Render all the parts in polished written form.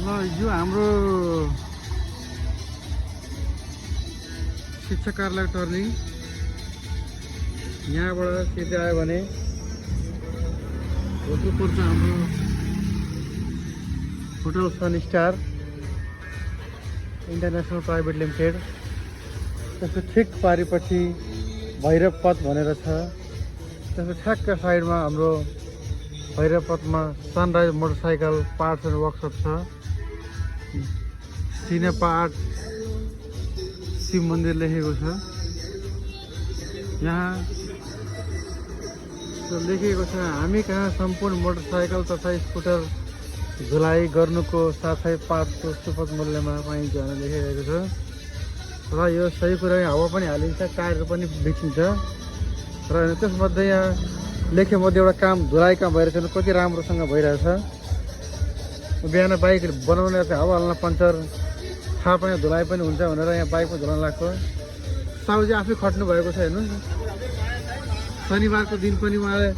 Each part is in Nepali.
ल यो हाम्रो शिक्षा कार्यालय टर्निङ यहाँबाट सिधै आयो भने होटल पर्छ हाम्रो होटल सन स्टार इन्टरनेसनल प्राइभेट लिमिटेड। त्यसको ठिक पारिपछि भैरव पथ भनेर छ। त्यसको ठ्याक्क साइडमा हाम्रो भैरव पथमा sunrise motorcycle parts and workshop छ। सिने पार्ट शिव मन्दिर लेखेको छ। यहाँ लेखिएको छ हामी कहाँ सम्पूर्ण मोटरसाइकल तथा स्कुटर धुलाइ गर्नुको साथै पार्ट्सको सुपथ मूल्यमा पाइन्छ भनेर लेखिरहेको छ। र यो सही कुरा हावा पनि हालिन्छ, टायरहरू पनि बेचिन्छ। र त्यसमध्ये यहाँ लेखेमध्ये एउटा काम धुलाइ काम भइरहेछ, कति राम्रोसँग भइरहेछ। बिहान बाइक बनाउने हावा हाल्न पङ्चर थाहा पाएँ धुलाइ पनि हुन्छ भनेर यहाँ बाइकमा धुलाउन लाग्छ। साउजी आफै खट्नु भएको छ हेर्नु। शनिबारको दिन पनि उहाँले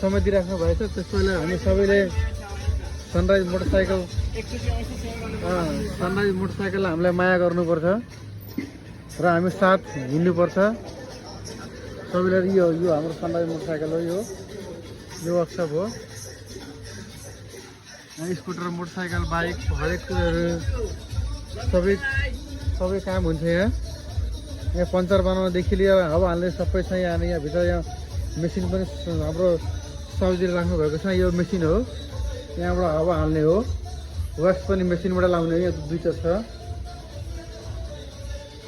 समय दिइराख्नु भएछ। त्यसैले हामी सबैले सनराइज मोटरसाइकललाई हामीलाई माया गर्नुपर्छ र हामी साथ हिँड्नुपर्छ सबैले। यो हाम्रो सनराइज मोटरसाइकल हो। यो वर्कसप हो। स्कुटर मोटरसाइकल बाइक हरेक कुराहरू सबै काम हुन्छ यहाँ पङ्चर बनाउनदेखि लिएर हावा हाल्ने सबै छ। यहाँ भित्र यहाँ मेसिन पनि हाम्रो साउजीले राख्नु भएको छ। यो मेसिन हो, यहाँबाट हावा हाल्ने हो। वाक्स पनि मेसिनबाट लाउने हो। यहाँ दुईवटा छ।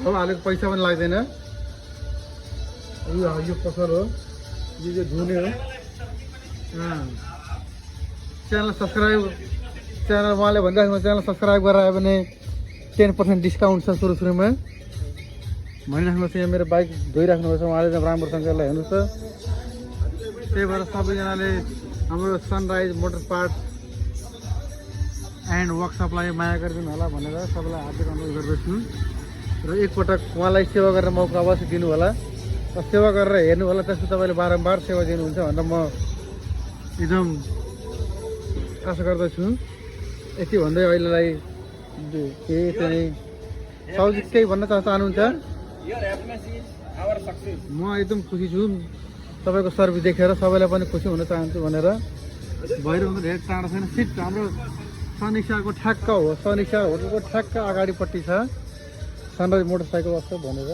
हावा हालेको पैसा पनि लाग्दैन। यो पसल हो, यो धुने हो। च्यानल उहाँले भनिराख्नु च्यानल सब्सक्राइब गरेर आयो भने 10% डिस्काउन्ट छ सुरुमा भनिराख्नु छ। यहाँ मेरो बाइक धोइराख्नु भएको छ उहाँले राम्रोसँग हेर्नुहोस् त। त्यही भएर सबैजनाले हाम्रो सनराइज मोटर पार्ट्स एन्ड वर्कसपलाई माया गरिदिनु होला भनेर सबैलाई हार्दिक अनुरोध गर्दछु। र एकपटक उहाँलाई सेवा गरेर मौका अवश्य दिनु होला र सेवा गरेर हेर्नु होला। त्यसपछि तपाईँले बारम्बार सेवा दिनुहुन्छ भनेर म एकदम आशा गर्दछु। यति भन्दै अहिलेलाई केही चाहिँ साउजी केही भन्न चाहनुहुन्छ? म एकदम खुसी छु तपाईँको सर्भिस देखेर, सबैलाई पनि खुसी हुन चाहन्छु भनेर। भइरहनु धेरै टाढो छैन, सिट हाम्रो सनिसाको ठ्याक्क हो। सनिसा होटलको ठ्याक्क अगाडिपट्टि छ सनराइज मोटरसाइकल वर्कसप भनेर।